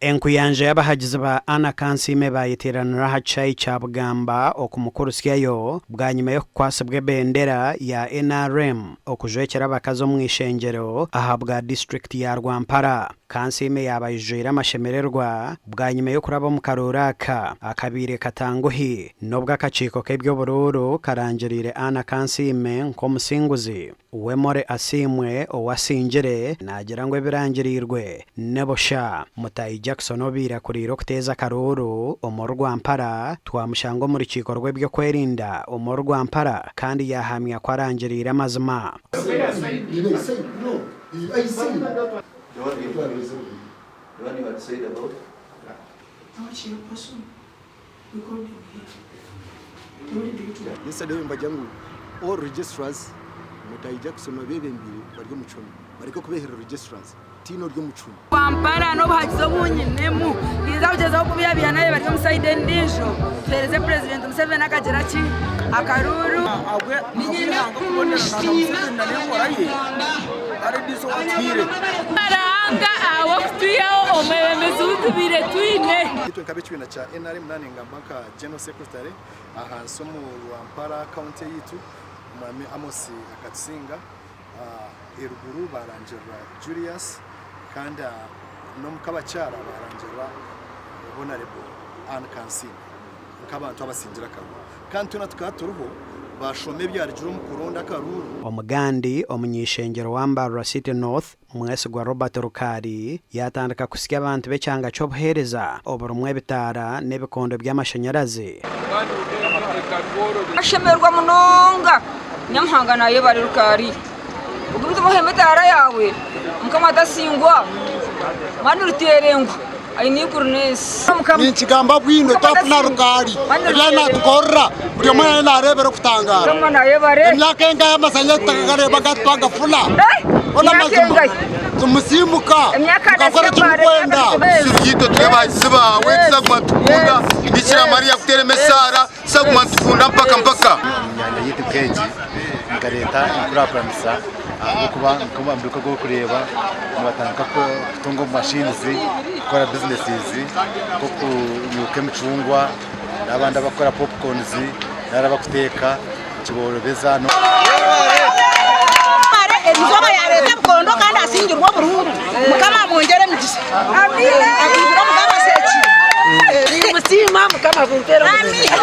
Enkuyanja y'abahagizi ba Anna Kansiime baayeteeranira aha kishaayi kya Bugamba okumukurusyayo bwanyima y'okukwasibwa ebendera ya nrm okujwekyera abakazi omu ishengyero ahabwa disiturikiti ya Rwampara. Kansiime yaaba aijwire amashemererwa bwanyima y'okuraba omu karuuru aka akabaire katanguhi n'obu akakiiko k'eby'oburuuru karangiriire Anna Kansiime nk'omusinguzi. Wemore Asiimwe owasingire naagira ngu ebirangiriirwe ni busha. Mutaahi Jackson obaire akuriire okuteeza akaruuru omuri Rwampara twamushanga omu rukiiko rw'ebyokwerinda omuri Rwampara kandi yaahamya ku arangiriire amazima. Yesterday mbagira ngu all registrars Mutahi Jackson abebembeire bari omu kihome bareke kubeherera registrars tihaine ori omu kihome. Kampala n'obuhagizi obu nyinemu ninza kugyezaho kubihabiha naabo bari omu sayidi endiijo tuheereze purezidenti Museveni akagira ki akaruuru. Ruhanga ahabw'okutwihaho omwebembezi ou tubaire twine. Itwe nk'ab'ekibiina kya nrm naaba ningamba nka General Secretary ahansi omu Rwampara county eyaitu, Omwami Amos akatusinga, eruguru baarangirira Julius kandi n'omu k'abakyara baarangirira Honarebo Ann Kansiime nk'abantu abasingire akaruuru. Kandi twena tukaba turiho baashoma ebyarugire omu kuronda akaruuru. Omugandi omuny'eishengyero wa Mbarara City North, Mwesigwa Robert Rukaari yaatandika kuhitsya abantu b'ekyanga ky'obuheereza oburimu ebitaara n'ebikondo by'amashanyarazi. Ashemererwa munonga Nyamuhanga nayebare Rukaari ogumize omuhe emitaara yaawe Mukama atasingwa mani ruterengwa aine eiguru n'ensi. Ninkigamba bwino twafuna Rukaari ebi ariyo natukorera buri omwe ariyo nareebera okutangaara. Emyaka engahi amasanyarazi tutakagareba twagafuna hoona amazima tumusiimuka mukakora eki murikwenda. Itwe turi abahagizi baawe tuzaguma nitukukunda Bikira Mariya akuteeremu esaara tuzaguma nitukukunda mpaka mpaka. Emyanya yaitu nk'egi nikareeta enkurakuranisa ahabw'okuba nk'omu oku orikureeba nibatandika kutunga omu machines kukora businesses nk'okunyuka emicungwa n'abandi abakukora popcorns nari abakuteeka nikiborobeza. Erizooba yareeta ebikondo kandi asingirwe oburuuru. Mukama amwongyere emigisha. Akwibire omugabe aseekire. Nimusiima Mukama akumpeere omugisha.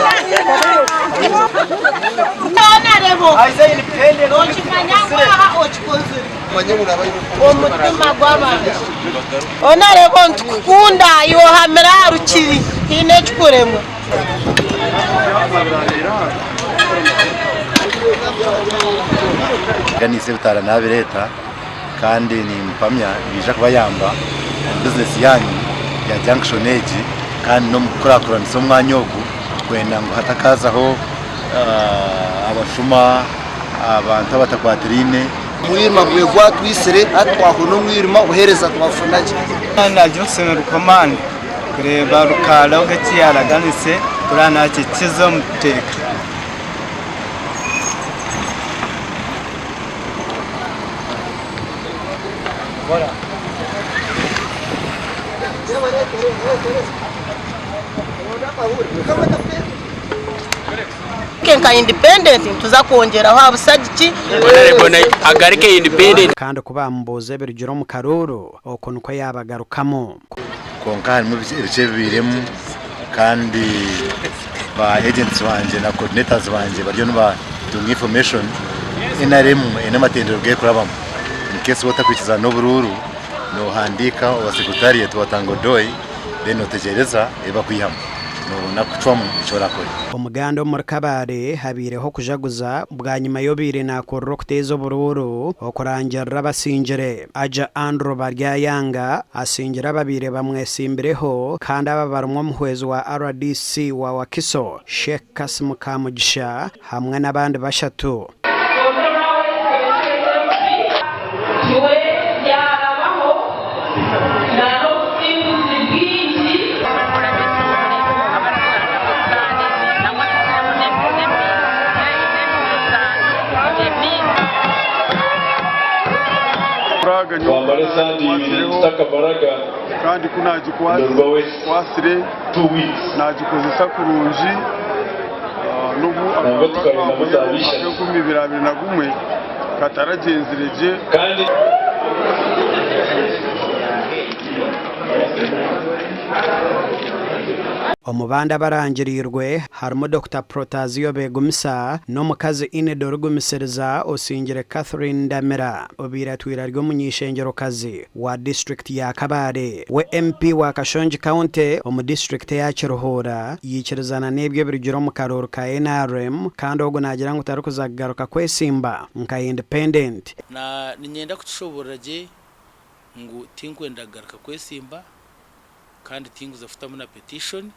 Omutima gw'abantu. Onarebo nitukukunda iwe ohamire aha rukiri haine ekikuremwa. Nteganiise ebitaara naabireeta kandi nimpamya nibiija kubayamba omu bizinesi yaanyu ya junction egi kandi n'omu kukurakuranisa omwanya ogu kwenda ngu hatakaazaho abashuma, abantu abatakwatiraine. Omwirima gwe gwatwitsire hati twahurira omwirima obuheereza twabufuna gye. Nagira okushemererwa kw'amaani kureeba Rukaara ogu eki yaaraganise kuriya naakikiza omu buteeka. Nka independent nituza kwongyeraho aha busagiki. Kandi ku baamubuuza ebirugire omu karuuru, oku nikwo yaabagarukamu. Kwonka harimu ebikye ebibairemu kandi ba agents bangye na coordinators bangye bariyo nibatunga information. NRM eine amatendero agu erikurabamu. In case waaba otakwikiriza n'oburuuru, nohandiika owa secretariat watanga odoi then otegyereza ebi bakwihamu. Nobona kucwamu eki orakore. Omuganda omuri Kabale habaireho okujaguza bwanyima y'obaire nakurira okuteeza oburuuru okurangirira abasingire. Aja Andrew Baryayanga asingire ababaire bamwetsimbireho kandi aba barimu omuhwezi wa rdc wa Wakiso, Sheikh Kassim Kamugisha hamwe n'abandi bashatu. mukaaga nyowe Twamara esande ibiri naagikwasireho tutakabaraga kandi ku naagikwasire naagikozesa kurungi n'obu Nangwa akaruru tukarengamu za akaamuheru bishatu. ak'2021 kataragyenzire gye. Kandi. Omu bandi abarangiriirwe harimu Dokita Protazio Begumisa n'omukazi Ineda Origumisiriza osingire Catherine Ndamira obaire atwire ari omuny'eishengyerokazi wa disiturikiti ya Kabale. We MP wa Kashongi County omu disiturikiti eya Kiruhura yaikirizana n'ebyo ebirugire omu karuuru ka nrm kandi ogu naagira ngu tarikuza kugaruka kwesimba nka independent. Na niinyenda kukishoboorora gye ngu tinkwenda kugaruka kwesimba kandi tinkuza kutamu na petition,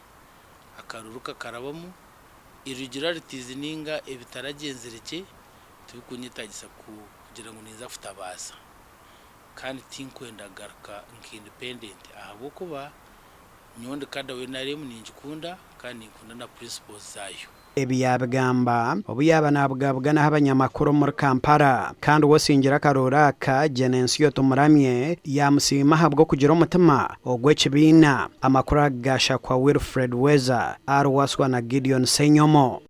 akaruru kakarabamu, irregularities ninga ebitaragyenzire gye tibikunyetagisa kugira ngu ninza kutabaasa kandi tinkwenda kugaruka nka independent ahabw'okuba nyowe ndi kada wa nrm ningikunda kandi ninkunda na principles zaayo. Ebi yaabigamba obu yaaba naabugabuganaho abanyamakuru omuri Kampala. Kandi we osingire akarooro aka, Genensio Tumuramye, yaamusiima ahabw'okugira omutima ogw'ekibiina. Amakuru aga gaashakwa Wilfred Weza, Al Waswa na Gideon Ssenyomo.